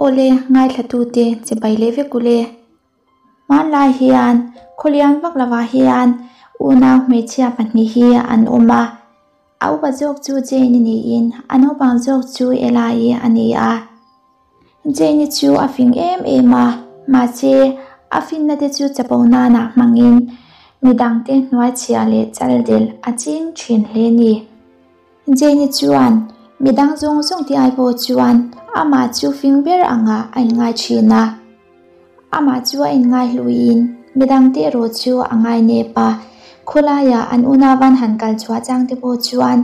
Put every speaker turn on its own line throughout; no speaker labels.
Awle, ngaithlatute chibai leh vek ule. Hmanlai hian khawlian vak lovah hian unau hmeichhia pahnih hi an awm a. A upa zawk chu Jane-i niin a naupang zawk chu Ella-i a ni a. Jane-i chu a fing em em a, mahse a finna te chu chapo nana hmangin midangte hnuaichhia leh chaldelh a ching thin hle ni. Jane-i chuan midang zawng zawng te ai pawh chuan amah chu fing ber angah a inngai thin a. Amah chu a inngai hluiin midangte erawh chu a ngai nep a. Khawlaiah an unauvan han kal chhuah chang te pawh chuan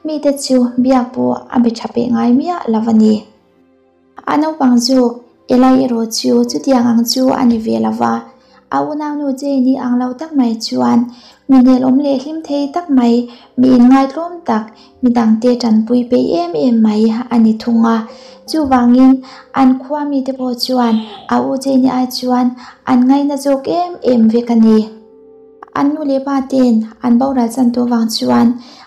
mite chu biak pawh a be tha peh ngai miah lo a ni. A naupang zawk Eli erawh chu chutiang ang chu a ni ve lo va, a unaunu Jane-i ang lo tak mai chuan mi nelawm leh hlim thei tak mai, mi inngaihtlawm tak, mi dangte tanpui peih em em mai a ni thung a. Chuvangin an khua mite pawh chuan a u Jane-i ai chuan an ngaina zawk em em vek a ni. An nu leh pa ten an boral chan tawh vang chuan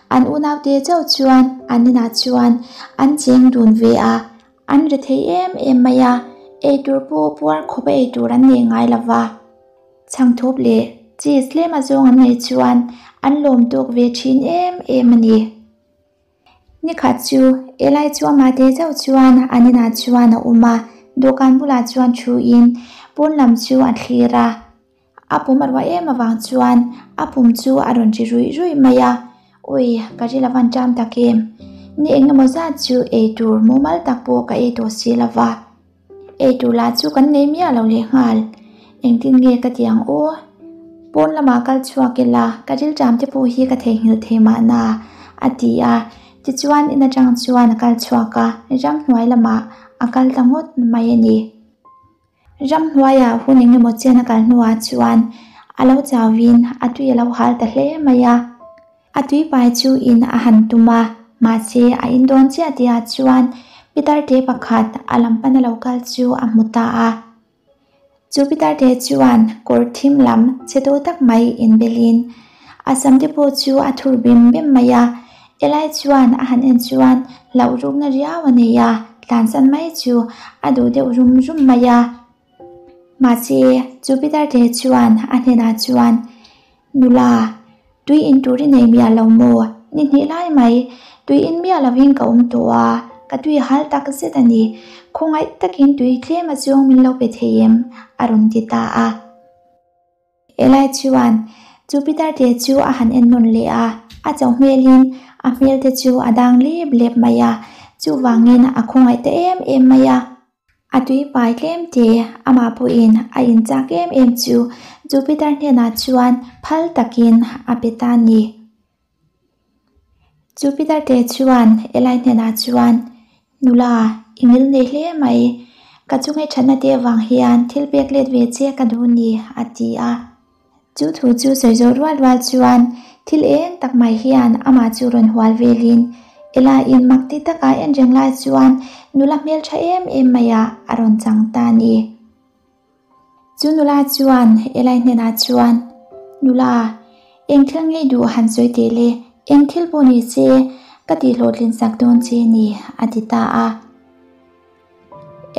an unaute chauh chuan an inah chuan an cheng dun ve a, an ri thei em em mai a, eitur pawh puar khawp a eitur an nei ngai lo va. Chhangthawp leh cheese tlem a zawng an nei chuan an lawm tawk ve thin em em a ni. Nikhat chu Eli chu amah te chauh chuan an inah chuan a awm a, dawhkan bulah chuan thuin pawn lam chu a thlir a. A pum a ruah em avang chuan a pum chu a rawn ri ruih ruih mai a, Ui, ka ri lo van ṭam tak em? Ni eng emaw zat chu ei tur mumal tak pawh ka ei tawh si lo va, ei tur lah chu kan nei miah lo lehnghal. Engtin nge ka ti ang aw? Pawn lamah kal chhuak ila ka rilṭam te pawh hi ka theihnghilh thei mahna, a ti a. Tichuan in aṭang chuan a kal chhuak a, ramhnuai lamah a kal ta ngawt mai a ni. Ramhnuaiah hun eng emaw chen a kal hnuah chuan a lo chauvin a tui a lo hal ta hle mai a. A tui pai chu in a han tum a, mahse a in dawn chiah tihah chuan pitar te pakhat a lam pana lo kal chu a hmu ta a. Chu pitar te chuan kawr thim lam che tawh tak mai inbelin a sam te pawh chu a thur bim bem mai a. Elai chuan a han en chuan hlauh rukna riau a nei a, tlansan mai chu a duh deuh rum rum mai a. Mahse, Jupiter te chuan a hnenah chuan, Nula, tui in tur i nei miah lo maw? Ni hnih lai mai, tui in miah lovin ka awm tawh a, ka tui hal tak zet a ni. Khawngaih takin tui tlem a zawng min lo pe thei em? a rawn ti ta a. Eli chuan Jupiter te chu a han en nawn leh a, a cho hmelin a hmel te chu a dang lep lep mai a, chuvangin a khawngaih ta em em mai a. A tui pai tlem te amah pawhin a inchak em em chu Jupiter hnenah chuan phal takin a pe ta a ni. Jupiter te chuan Eli hnenah chuan, Nula, i ngil nei hle mai. Ka chungai thatna te avang hian thil pek let ve che ka duh ni, a ti a. Chu thu chu sawi zawh rual rual chuan thil eng tak mai hian amah chu rawn hual velin Eli in mak ti taka en reng lai chuan nula hmeltha em em maiah a rawn chang ta a ni. Chu nula chuan Eli hnenah chuan, Nula, eng thil ngei duh han sawi teh le, eng thil pawh ni se ka tih hlawhtlin sak dawn che ni, a ti ta a.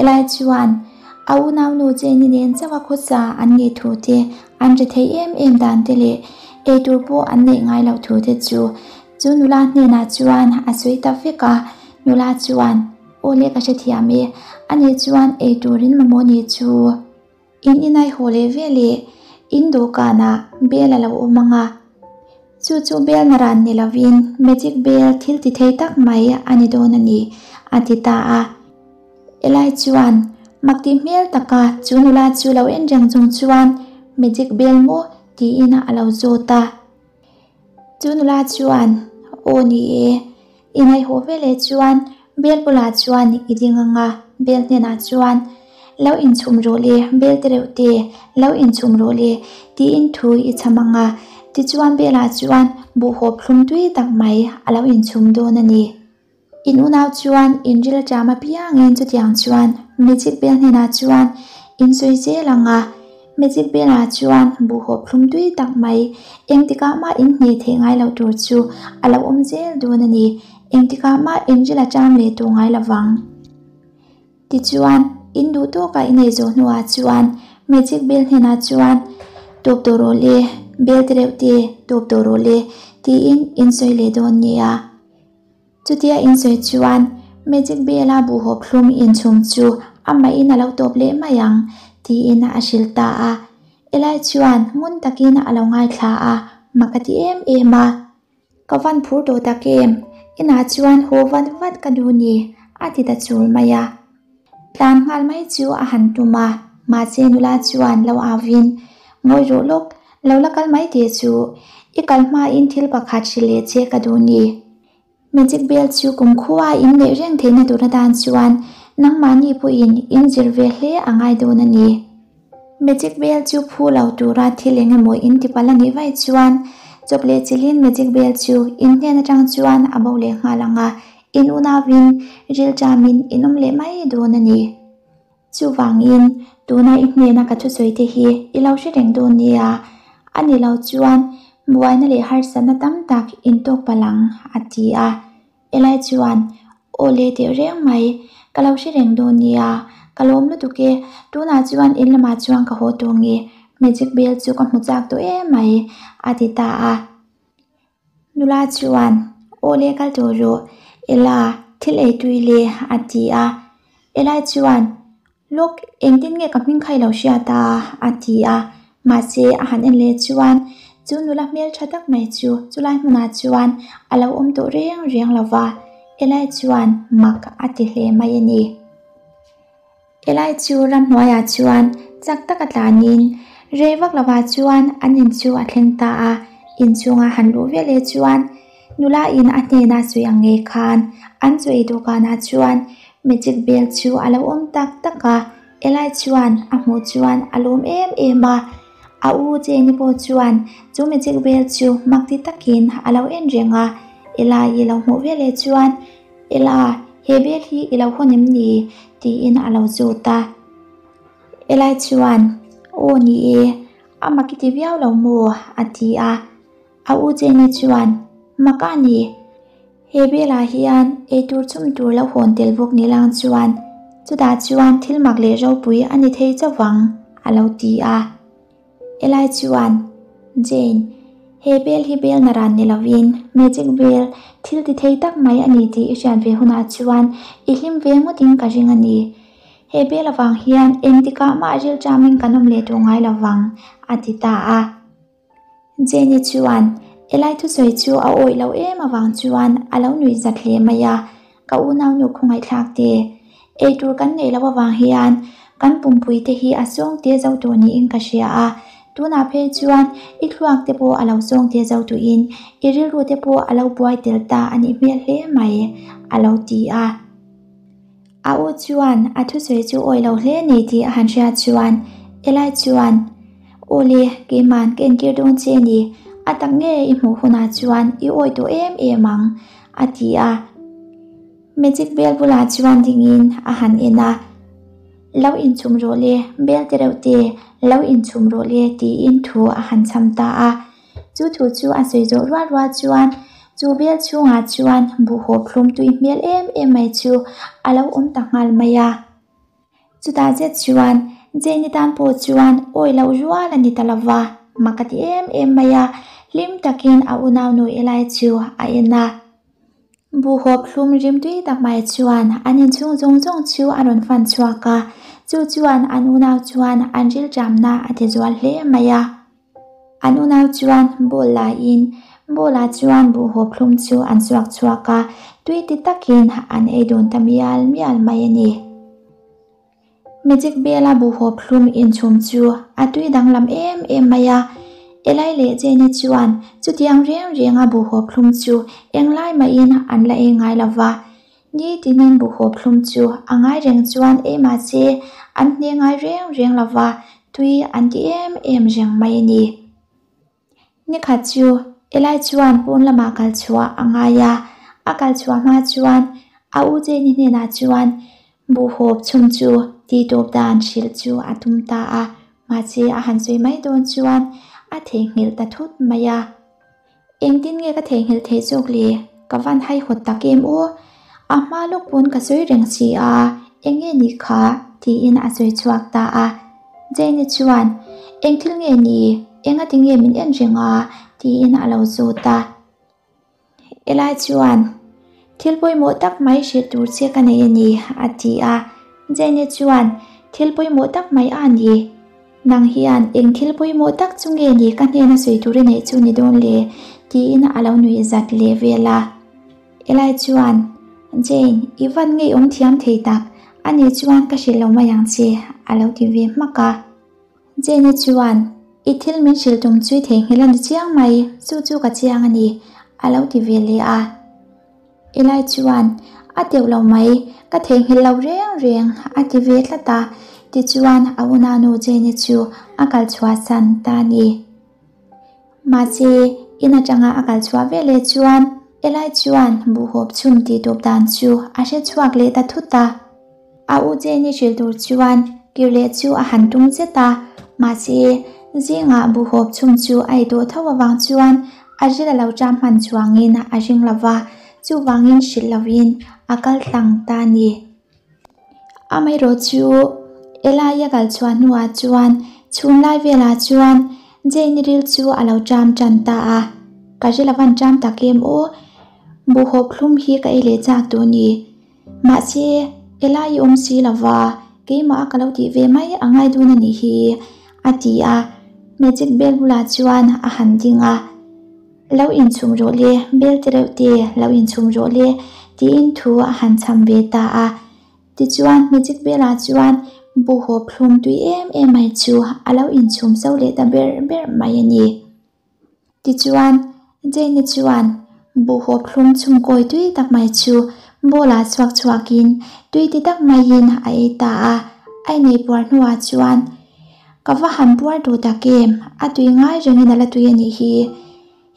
Eli chuan a unaunu Jane-i nen chauha khawsa an nih thu te, an ri thei em em dan te leh eitur pawh an neih ngai loh thu te chu chu nula hnenah chuan a sawi ta vek a. Nula chuan, Aw le ka hrethiam e, ani chuan ei turin mamawh ni chu. In inai haw leh ve leh in dawhkanah bel a lo awm ang a, chu chu bel naran ni lovin magic bel thil ti thei tak mai a ni dawn a ni, a ti ta a. Eli chuan mak tih hmel taka chu nula chu lo en reng chung chuan magic bel maw tiin a lo zawt a. Chu nula chuan, Aw ni e, i ngaihawh ve leh chuan bel bulah chuan i ding ang a, bel hnenah chuan, Lo inchhum rawh le, bel te reuh te, lo inchhum rawh le, tiin thu i chham ang a, tichuan belah chuan buhhawp thlum tui tak mai a lo inchhum dawn a ni. In unau chuan in ril ṭam apiangin chutiang chuan magic bel hnenah chuan in sawi zel ang a, magic belah chuan buhhawp thlum tui tak mai engtikah mah in hne theih ngai loh tur chu a lo awm zel dawn a ni, engtikah mah in ril a ṭam leh tawh ngai lovang. Tichuan, in duh tawka i nei zawh hnuah chuan Magic Bell hnenah chuan, Tawp tawh rawh le, bel te reuh te, tawp tawh rawh le, tiin in sawi leh dawn nia. Chutia in sawi chuan Magic Bell-a buhhawp thlum inchhum chu amahin a lo tawp leh mai ang, tiin a hrilh ta a. Eli chuan ngun takin a lo ngaithla a, mak a ti em em a. Ka van phur tawh tak em? Inah chuan haw vat vat ka duh ni, a ti ta chul mai a. Tlan nghal mai chu a han tum a, mahse nula chuan lo avin, Ngawi rawh lawk, lo la kal mai teh chu, i kal hmain thil pakhat hrilh leh che ka duh ni. Magic bell chu kumkhua in neih reng theihna tur atan chuan nangmahni pawhin in zir ve hle a ngai dawn a ni. Magic bell chu phu lo tura thil eng emaw in ti palh a nih vaih chuan chawp leh chilhin magic bell chu in hnen atang chuan a bo leh nghal ang a, in unauin rilṭamin in awm leh mai dawn a ni. Chuvangin, tuna i hnena ka thusawi te hi i lo hre reng dawn nia, a ni lo chuan buaina leh harsatna tam tak in tawk palh ang, a ti a. Eli chuan, Aw le teh reng mai, ka lo hre reng dawn nia, ka lawm lutuk e, tunah chuan in lamah chuan ka haw tawh nge, magic bell chu ka hmu chak tawh em mai, a ti ta a. Nula chuan, Aw le kal tawh rawh, Ella, thil ei tui le, a ti a. Eli chuan, Lawk, engtin nge ka hming kha i lo hriat a? a ti a. Mahse, a han en leh chuan chu nula hmel tha tak mai chu chulai hmunah chuan a lo awm tawh reng reng lo va, Eli chuan mak a ti hle mai a ni. Eli chu ramhnuaiah chuan chak taka tlanin rei vak lovah chuan an in chu a thleng ta a, inchhunga han luh ve leh chuan Nula in a hnena sawi ang ngei khan an chaw ei dawhkanah chuan magic bell chu a lo awm tak tak a, Eli chuan a hmuh chuan a lawm em em a, a u Jenny pawh chuan chu magic bell chu mak ti takin a lo en reng a, Eli i lo hmuh veleh chuan Ella, he bell hi i lo hawn em ni? tiin a lo zawt a. Eli chuan, Aw ni e, a mak i ti viau lo maw? a ti a. A u Jenny chuan, Mak a ni, he belah hian eitur chum tur lo hawn tel bawk ni lang chuan chutah chuan thil mak leh ropui a ni thei chauh vang, a lo ti a. Eli chuan, Jane, he bel hi bel naran ni lovin magic bel thil ti thei tak mai a ni tih i hriat ve hunah chuan i hlim ve ngawtin ka ring a ni. He bel avang hian engtikah mah rilṭamin kan awm leh tawh ngai lo vang, a ti ta a. Jenny chuan Eli thusawi chu a awih lo em avang chuan a lo nuih zat hle mai a, Ka unaunu khawngaihthlak te, eitur kan neih loh avang hian kan pumpui te hi a sawng te zo tawh niin ka hria a, tunah phei chuan i thluak te pawh a lo sawng te zo tuhin i rilru te pawh a lo buai tel ta a nih hmel hle mai, a lo ti a. A u chuan a thusawi chu awih lo hle ni tih a han hriat chuan Eli chuan, Aw le, keiman ka entir dawn che ni, a tak nge i hmuh hunah chuan i awih tawh em em ang, a ti a. Magic bell bulah chuan dingin a han en a, Lo inchhum rawh le, bell te reuh te, lo inchhum rawh le tiin thu a han chham ta a. Chu thu chu a sawi zawh rual rual chuan chu bel chhungah chuan buhhawp thlum tui hmel em em mai chu a lo awm ta nghal mai a. Chutah zet chuan Jane-i tan pawh chuan awi loh rual a ni ta lo va, mak a ti em em mai a, hlim takin a unaunu Eli chu a en a. Buhhawp thlum rim tui tak mai chuan an inchhung zawng zawng chu a rawn fan chhuak a, chu chuan an unau chuan an rilṭamna a ti zual hle mai a. An unau chuan ball laiin ball ah chuan buhhawp thlum chu an chhuak chhuak a, tui ti takin an ei dun ta mial mial mai a ni. Magic bell a buhhawp thlum inchhum chu a tui danglam em em mai a, Eli leh Jenny chuan chutiang reng reng a buhhawp thlum chu englai mahin an la ei ngai lo va, Nitinin buhhawp thlum chu a ngai reng chuan ei mahse an hne ngai reng reng lo va, tui an ti em em reng mai a ni. Nikhat chu Eli chuan pawn lamah kal chhuah a ngai a, a kal chhuah hma chuan a u Jenny hnenah chuan buhhawp chhum chu tihtawp dan hrilh chu a tum ta a, mahse a han sawi mai dawn chuan a theihnghilh ta thut mai a. Engtin nge ka theihnghilh theih zawk le? Ka van haihawt tak em aw? A hma lawk pawn ka sawi reng si a, Eng nge ni kha? tiin a sawi chhuak ta a. Jane-i chuan, Eng thil nge ni? Engati nge min en reng a? tiin a lo zawt a. Eli chuan, Thil pawimawh tak mai hrilh tur che ka nei a ni, a ti a. Jane-i chuan, Thil pawimawh tak mai a ni. Nang hian eng thil pawimawh tak chu nge ni ka hnena sawi tur i neih chu ni dawn le? tiin a lo nuih zat leh vel a. Eli chuan, Jane, i van ngeiawm thiam thei tak, ani chuan ka hrilh lo mai ang che, a lo ti ve hmak a. Jane chuan, I thil min hrilh tum chu i theihnghilh a ni chiang mai, chu chu ka chiang a ni, a lo ti ve leh a. Eli chuan, A teuh lo mai, ka theihnghilh lo reng reng, a ti ve tlat a. Tichuan, a unanu Jane chu a kal chhuahsan ta a ni. Mahse, in atanga a kal chhuah ve leh chuan Eli chuan buhhawp chhum tih tawp dan chu a hre chhuak leh ta thut a. A u Jenny hrilh tur chuan kir leh chu a han tum zet a, mahse, zingah buhhawp chhum chu a ei tawh tho avang chuan a ril a lo ṭam hman chuangin a ring lo va, chuvangin hrilh lovin a kal tlang ta a ni. Amaherawh chu Eli a kal chhuah hnuah chuan chhun lai velah chuan Jane-i ril chu a lo ṭam ṭan ta a, Ka ril a van ṭam tak em aw, buhhawp thlum hi ka ei leh chak tawh ni. Mahse, Eli i awm si lova, keimah a ka lo tih ve mai a ngai dun a nih hi, a ti a, Magic bell bulah chuan a han ding a. Lo inchhum rawh le, bel te reuh te, lo inchhum rawh le, tiin thu a han chham ve ta a. Tichuan, Magic Bell-ah chuan buhhawp thlum tui em em mai chu a lo inchhum zo leh ta ber ber mai a ni. Tichuan, Jane-i chuan buhhawp thlum chhum kawi tui tak mai chu bowl-ah chhuak chhuakin tui ti tak maiin a ei ta a. A inei puar hnuah chuan, Ka va han puar duh tak em, a tui ngai rengin a la tui a nih hi.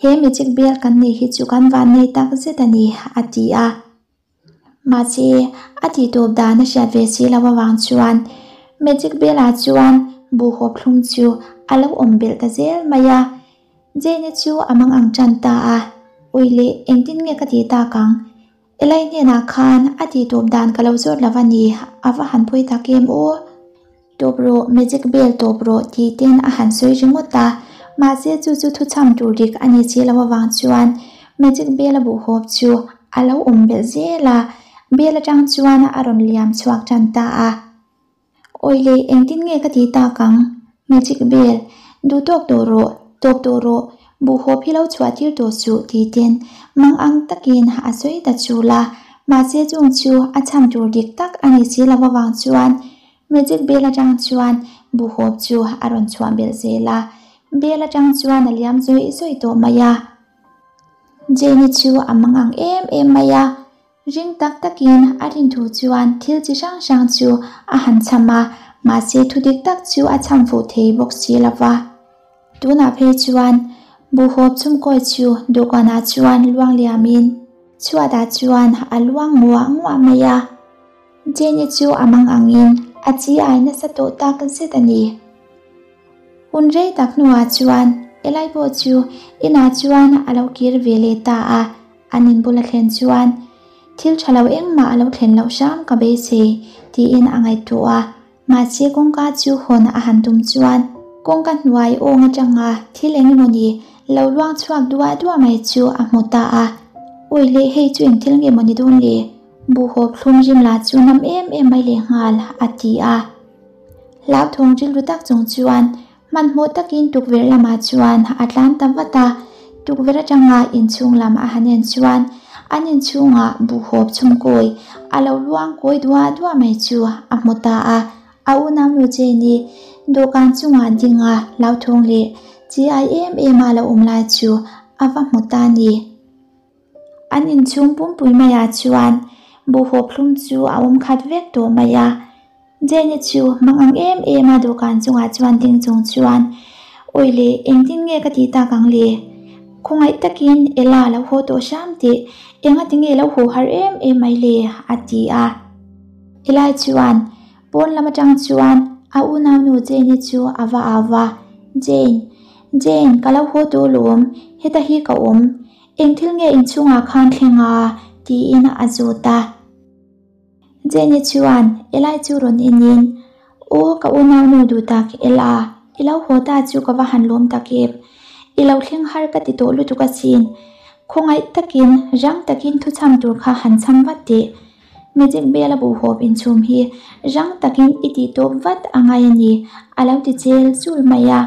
He magic bel kan neih hi chu kan van nei tak zet a ni, a ti a. Mahse, a tih tawp dan a hriat ve si lo avang chuan magic bel-ah chuan buhhawp thlum chu a lo awm belh ta zel mai a. Jane-i chu a mang ang tan ta a, Ui leh, engtin nge ka tih tak ang? Elai hnenah khan a tih tawp dan ka lo zawt lo a ni, a va han pawi tak em aw. Tawp rawh, magic bell tawp rawh tih ten a han sawi ringawt a, mahse chu chu thuchham tur dik a ni si lo avang chuan magic bell a buhhawp chu a lo awm belh zel a, bell atang chuan a rawn liam chhuak tan ta a. Awi leh engtin nge ka ti tak ang? Magic bell, duh tawk tawh rawh, tawp tawh rawh, buhhawp hi lo chhuah tir tawh suh tih ten mang ang takin a sawi ta chul a, mahse chung chu a chham tur dik tak a ni si lo avang chuan Magic bell atang chuan buhhawp chu a rawn chhuah belh zel a, bell atang chuan a liam zawih zawih tawh mai a. Jane-i chu a mang ang em em mai a. Ring tak takin a rinthu chuan thil chi hrang hrang chu a han chham a, mahse thu dik tak chu a chham fuh thei bawk si lo va. Tunah phei chuan buhhawp chhumkawi chu dawhkanah chuan luang liamin chhuatah chuan a luang nguah nguah mai a. Jane-i chu a mang angin a chi ai nasa tawh tak zet a ni. Hun rei tak hnuah chuan Eli pawh chu inah chuan a lo kir ve leh ta a. An inbul a thlen chuan, Thil tha lo engmah a lo thlen loh hram ka beisei, tiin a ngaihtuah a. Mahse kawngka chu hawn a han tum chuan kawngka hnuai awng atanga thil eng emawni lo luang chhuak duah duah mai chu a hmu ta a. Awi leh hei chu eng thil nge mawni dawn le? Buhhawp thlum rim lah chu nam em em mai lehnghal, a ti a. Hlauthawng rilru tak chung chuan Hmanhmawh takin tukverh lamah chuan a tlan ta vat a, tukverh atanga inchhung lam a han en chuan an inchhungah buhhawp chhumkawi a lo luang kawi duah duah mai chu a hmu ta a. A unaunu Jane-i dawhkan chungah dinga hlauthawng leh chi ai em em a lo awm lai chu a va hmu ta a ni. An inchhung pumpui maiah chuan buhhawp thlum chu a awm khat vek tawh mai a. Jane-i chu mang ang em em a dawhkan chungah chuan ding chung chuan, Awi le, engtin nge ka tih tak ang le? Khawngaih takin Ella lo haw tawh hram teh, engati nge lo haw har em em mai le? a ti a. Ella chuan pawn lam atang chuan a unaunu Jane-i chu a va au va, Jane, Jane, ka lo haw tawh lawm, heta hi ka awm, Eng thil nge inchhungah khan thleng a? tiin a zawt a. Jenny chuan Eli chu rawn enin, Aw ka unaunu duh tak Ella, i lo haw ta chu ka va han lawm tak em. I lo thleng har ka ti tawh lutuk asin. Khawngaih takin rang takin thuchham tur kha han chham vat teh. Magic bell a buhhawp inchhum hi rang takin i tih tawp vat a ngai a ni, a lo ti chel chul mai a.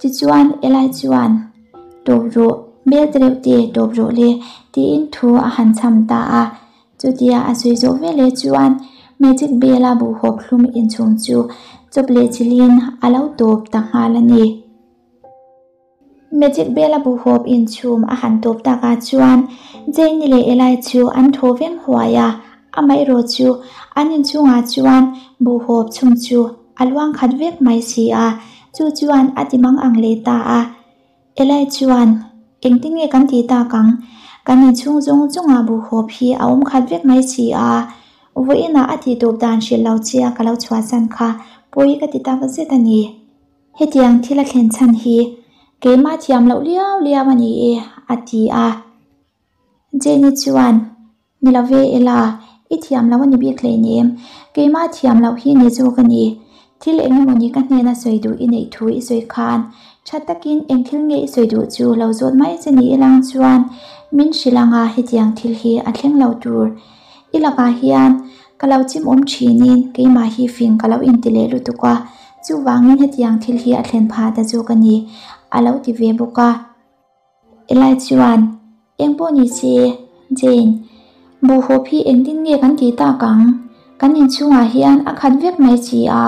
Tichuan Eli chuan, Tawp rawh, bell te reuh te tawp rawh le, tiin thu a han chham ta a. Chutia a sawi zawh veleh chuan Magic bell a buhhawp hlum inchhum chu chawp leh chilhin a lo tawp ta nghal a ni. Magic Bell-a buhhawp inchhum a han tawp takah chuan Jane-i leh Eli chu an thaw veng huai a, amaherawh chu an inchhungah chuan buhhawp chhum chu a luang khat vek mai si a, chu chuan a ti mang ang leh ta a. Eli chuan, Engtin nge kan tih tak ang? Kan inchhung zawng zawngah buhhawp hi a awm khat vek mai si a, vawiinah a tih tawp dan hrilh lo che a ka lo chhuahsan kha pawi ka ti tak zet a ni. Hetiang thil a thlen chhan hi keimah thiam loh liau liau a ni e, a ti a. Jenny chuan, Ni lo ve Ella, i thiam loh a ni bik hleinem, keimah thiam loh hi ni zawk a ni. Thil eng emaw ni ka hnena sawi duh i neih thu i sawi khan tha takin eng thil nge i sawi duh chu lo zawt mai che ni ilang chuan min hrilh anga hetiang thil hi a thleng lo tur. I lakah hian ka lo chim awm thinin keimah hi fing ka lo inti leh lutuk a, chuvangin hetiang thil hi a thlen phah ta zawk a ni, a lo ti ve bawk a. Eli chuan, Eng pawh ni se, Jane, buhhawp hi engtin nge kan tih tak ang? Kan inchhungah hian a khat vek mai si a,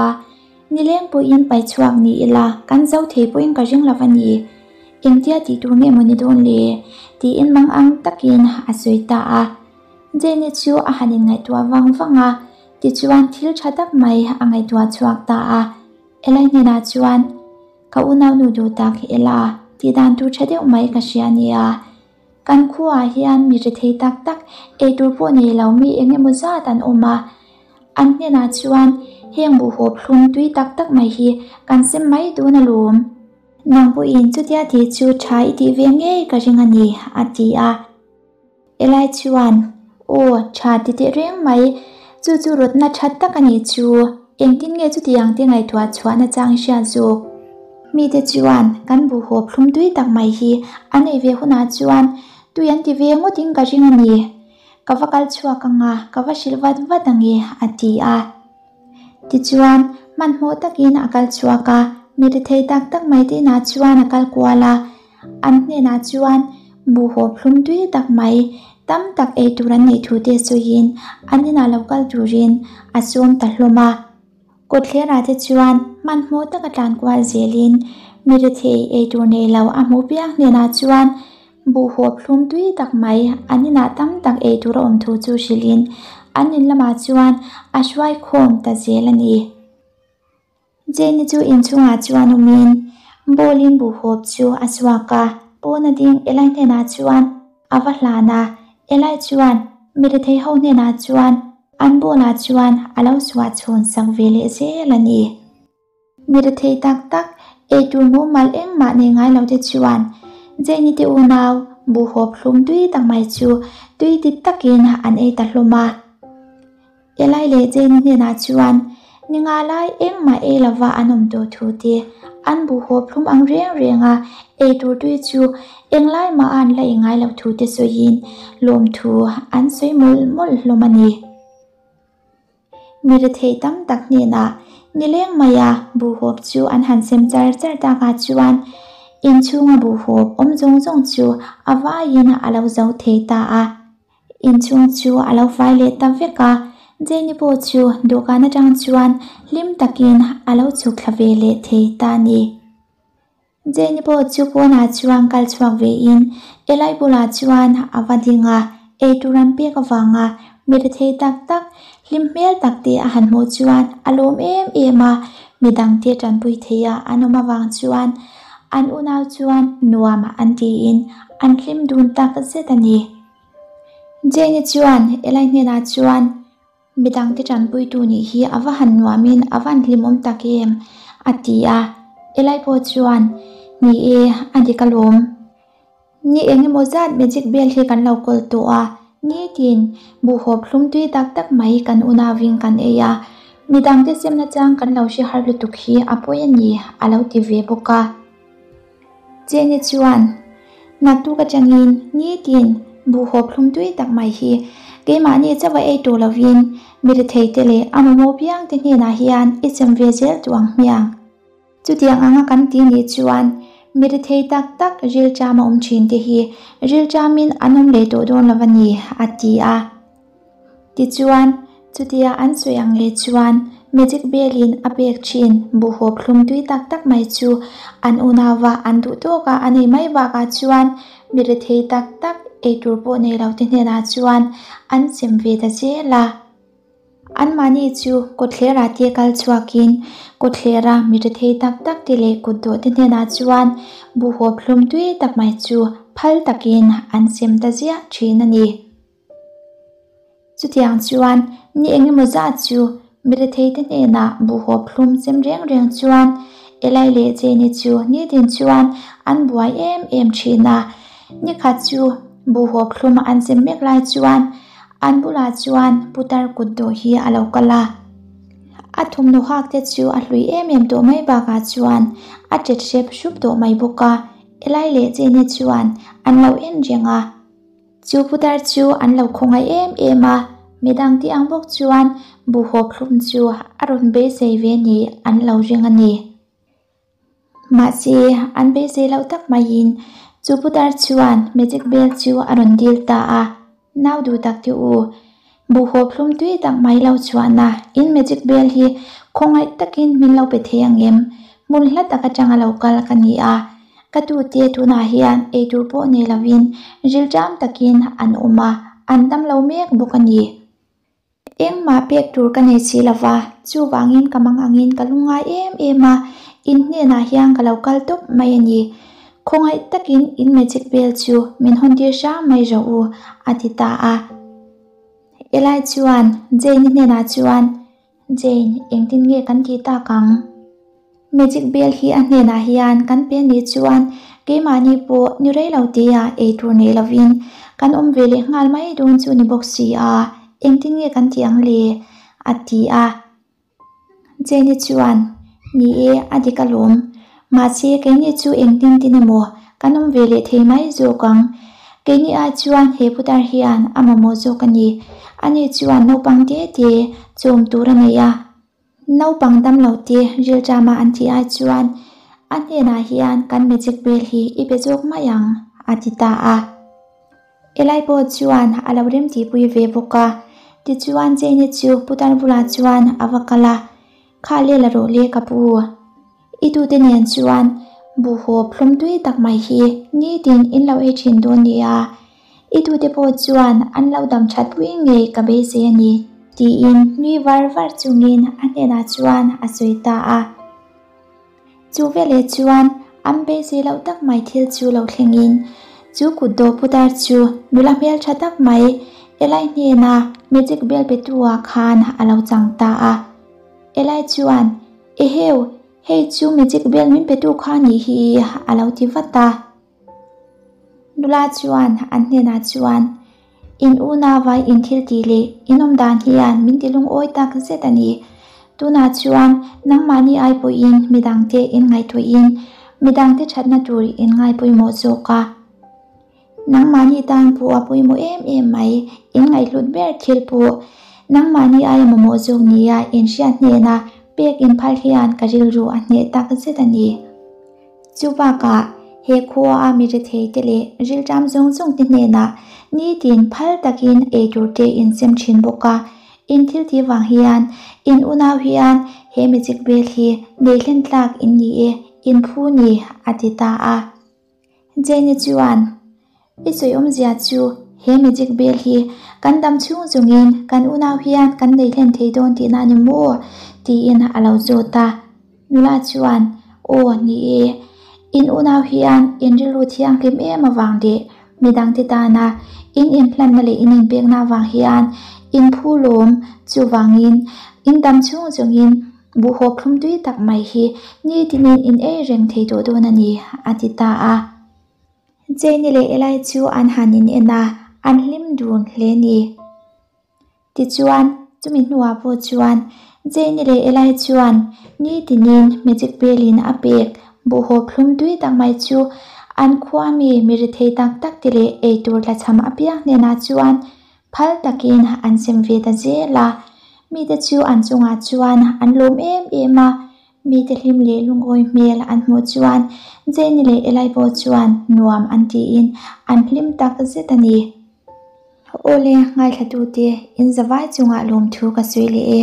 nileng pawhin pai chhuak ni ila kan zo thei pawhin ka ring lo a ni. Engtia tih tur nge maw ni dawn le? tiin mang ang takin a sawi ta a. Jenny chu a han inngaihtuah vang vang a, tichuan thil tha tak mai a ngaihtuah chhuak ta a. Eli hnenah chuan, Ka unaunu duh tak Ella, tih dan tur tha deuh mai ka hria nia. Kan khuaah hian mi rethei tak tak, eitur pawh nei lo mi eng emaw zat an awm a. An hnenah chuan heng buhhawp thlum tui tak tak mai hi kan sem mai dawn alawm. Nang pawhin chutia tih chu tha i tih ve ngei ka ring a ni, a ti a. Eli chuan, Aw, tha ti teh reng mai, chu chu rawtna tha tak a nih chu, engtin nge chutiang te ngaihtuah chhuahna chang i hriat zawk? Mite chuan kan buhhawp thlum tui tak mai hi an ei ve hunah chuan tui an ti ve ngawtin ka ring a ni. Ka va kal chhuak ang a, ka va hrilh vat vat ang e, a ti a. Tichuan, hmanhmawh takin a kal chhuak a, mi rethei tak tak mai te inah chuan a kal kual a. An hnenah chuan buhhawp hlum tui tak mai tam tak ei tur an neih thu te sawiin an inah lo kal turin a sawm ta hlawm a. Kawtthlerah te chuan hmanhmawh taka tlan kual zelin mi rethei ei tur nei lo a hmuh piang hnenah chuan Buhhawp thlum tui tak mai an inah tam tak ei tur a awm thu chu hrilhin an in lamah chuan a hruai khawm ta zel a ni. Jenny chu inchhungah chuan awmin bowl in buhhawp chu a chhuak a, pawna ding Eli hnenah chuan a va hlan a, Eli chuan mi rethei ho hnenah chuan an bowl ah chuan a lo chhuah chhawn sak ve leh zel a ni. Mi rethei tak tak, eitur mumal engmah nei ngai lo te chuan Jenny te unau buhhawp hlum tui tak mai chu tui ti takin an ei ta hlawm a. Eli leh Jenny hnenah chuan ni nga lai engmah ei lova an awm tawh thu te, an buhhawp hlum ang reng reng a eitur tui chu englai mah a an la ei ngai loh thu te sawiin lawmthu an sawi mawlh mawlh hlawm a ni. Mi rethei tam tak hnenah nileng maia buhhawp chu an han sem char char takah chuan inchhunga buhhawp awm zawng zawng chu a vaiin a lo zo thei ta a. Inchhung chu a lo fai leh ta vek a, Jenny pawh chu dawhkan atang chuan hlim takin a lo chhuk thla ve leh thei ta a ni. Jenny pawh chu pawnah chuan kal chhuak vein Eli bulah chuan a va ding a, eitur an pek avanga mi rethei tak tak, hlim hmel tak te a han hmuh chuan a lawm em em a, midangte tanpui theia an awm avang chuan an unau chuan nuam an tiin an hlim dun tak zet a ni. Jenny chuan Eli hnenah chuan. Midangte tanpuitu nih hi a va han nuamin a van hlimawm tak em? a ti a. Eli pawh chuan, Ni e, a dik alawm. Ni eng emaw zat magic bell hi kan lo kawl tawh a, Nitin buhhawp hlum tui tak tak mai kan unauin kan ei a, midangte semna chang kan lo hre har lutuk hi a pawi a ni, a lo ti ve bawk a. Jenny chuan, Naktuk atangin nitin buhhawp hlum tui tak mai hi keimahni chauha ei tur lovin mi retheite leh a mamawh piangte hnenah hian i sem ve zel duh ang hmiang. Chutiang anga kan ti nih chuan mi rethei tak tak rilṭam a awm ṭhin te hi rilṭamin an awm leh tawh dawn lo a ni, a ti a. Tichuan, chutia an sawi ang leh chuan Magic Bell-in a pek ṭhin buhhawp thlum tui tak tak mai chu an unauva an duh tawka a nei mai bakah chuan mi rethei tak tak eitur pawh nei lo te hnenah chuan an sem ve ta zel a. Anmahni chu kawtthlerah te kal chhuakin kawtthlera mi rethei tak tak te leh kutdawh te hnenah chuan buhhawp hlum tui tak mai chu phal takin an sem ta ziah thin a ni. Chutiang chuan ni engemaw zat chu mi rethei te hnenah buhhawp hlum sem reng reng chuan Eli leh Jane chu nitin chuan an buai em em thin a. Nikhat chu buhhawp hlum an sem mek lai chuan An bulah chuan putar kut dawh hi a lo kal a, a thawmhnaw hak te chu a hlui em em tawh mai bakah chuan a tet hrep hrup tawh mai bawk a, Eli leh Jane chuan an lo en reng a. Chu putar chu an lo khawngaih em em a, midang tih ang bawk chuan buhhawp hlum chu a rawn beisei ve ni an lo ring a ni. Mahse, an beisei loh tak maiin chu putar chuan magic bell chu a rawn dil ta a, Nau duh tak te u, buhhawp hlum tui tak mai lo chhuahna in magic bell hi khawngaih takin min lo pe thei ang em? Hmun hla tak atanga lo kal ka ni a, ka tute tunah hian eitur pawh nei lovin rilṭam takin an awm a, an dam lo mek bawk a ni. Engmah pek tur ka nei si lova, chuvangin ka mang angin ka lungngai em em a, in hnenah hian ka lo kal tawp mai a ni. Khawngaih takin in magic bell chu min hawn tir hrang mai rawh u, a ti ta a. Eli chuan Jane-i hnenah chuan, Jane, engtin nge kan tih tak ang? Magic bell hi a hnenah hian kan pe nih chuan keimahni pawh ni rei lo tia ei tur nei lovin kan awm ve leh nghal mai dawn chu ni bawk si a, engtin nge kan tih ang le? a ti a. Jenny chuan, Ni e, a dik alawm. Mahse keini chu engtin tin emaw kan awm ve leh thei mai zawk ang. Keini ai chuan he putar hian a mamawh zawk a ni. Ani chuan naupang te te chawm tur a nei a. Naupang damlo te rilṭama an tih ai chuan a hnenah hian kan magic bell hi i pe zawk mai ang, a ti ta a. Eli pawh chuan a lo remtihpui ve bawk a. Tichuan Jane chu putar bulah chuan a va kal a, Kha le la rawh le ka pu. I tute nen chuan buhhawp hlawm tui tak mai hi nitin in lo ei thin dawn nia. I tute pawh chuan an lo dam that pui ngei ka beisei a ni, tiin nui var var chungin a hnenah chuan a sawi ta a. Chu veleh chuan an beisei loh tak mai thil chu lo thlengin chu kutdawh putar chu nula hmeltha tak mai Eli hnena magic bell petu ah khan a lo chang ta a. Eli chuan, Eheu, hei chu magic bell min petu kha nih hi a lo ti vat a. Nula chuan an hnenah chuan, In unauva in thil tih leh in awm dan hian min ti lungawi tak zet a ni. Tunah chuan nangmahni ai pawhin midangte in ngaihtuahin midangte thatna tur in ngai pawimawh zawk a. Nangmahni tan pawh a pawimawh em em mai, in ngaihhlut ber thil pawh nangmahni aia mamawh zawk nia in hriat hnena pek in phal hian ka rilru a hneh tak zet a ni. Chu bakah, he khua a mi rethei te leh rilṭam zawng zawng te hnenah nitin phal takin eitur te in sem thin bawk a, in thil tih vang hian in unau hian he magic bell hi nei hlen tlak in ni e, in phu ni, a ti ta a. Jenny chuan, I sawi awmzia chu he magic bell hi kan dam chhung chungin kan unau hian kan nei hlen thei dawn tihna a ni maw? tiin a lo zawt a. Nula chuan, Aw, ni e. In unau hian in rilru thianghlim em avang leh midangte tana in inhlanna leh in inpekna avang hian in phu lawm, chuvangin in dam chhung chungin Buhhawp thlum tui tak mai hi nitinin in ei reng thei tawh dawn a ni, a ti ta a. Jenny leh Eli chu an han in en a, an hlim dun hle a ni. Tichuan, chumi hnuah pawh chuan Jane-i leh Eli chuan nitinin magic bell-in a pek buhhawp thlum tui tak mai chu an khua mi mi rethei tak tak te leh eitur tlachham apiang hnenah chuan phal takin an sem ve ta zel a. Mite chu an chungah chuan an lawm em em a, mite hlim leh lungawi hmel an hmuh chuan Jane-i leh Eli pawh chuan nuam an tiin an hlim tak zet a ni. Awle, ngaithlatute, in zavai chungah lawmthu ka sawi leh e.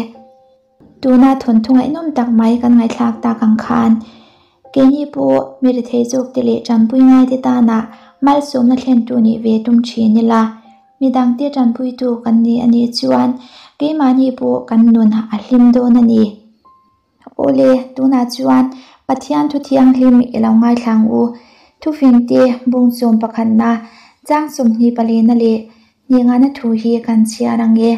Tuna thawnthu ngaihnawm tak mai kan ngaihthlak tak ang khan, keini pawh mi rethei zawkte leh tanpui ngaite tana malsawmna thlentu nih ve tum thin ila, midangte tanpuitu kan ni a nih chuan keimahni pawh kan nun a hlim dawn a ni. Awle, tunah chuan Pathian thu thianghlim i lo ngaithla ang u. Thufingte bungchawm pakhatna, chang 24na leh hnihngana thu hi kan chhiar ang e.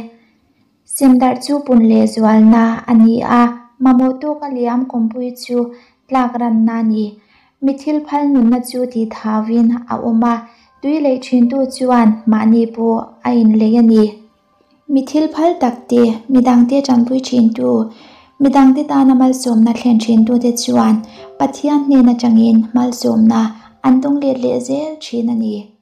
Semdarh chu pun leh zualna a ni a, mamawh tawka liam kawmpui chu tlak ranna a ni. Mi thil phal nunna chu tih thauin a awm a, tui leih thintu chuan mahni pawh a inlei a ni. Mi thil phal tak te, midangte tanpui thintu, midangte tana malsawmna thlen thintute chuan Pathian hnen atangin malsawmna an dawng let leh zel thin a ni.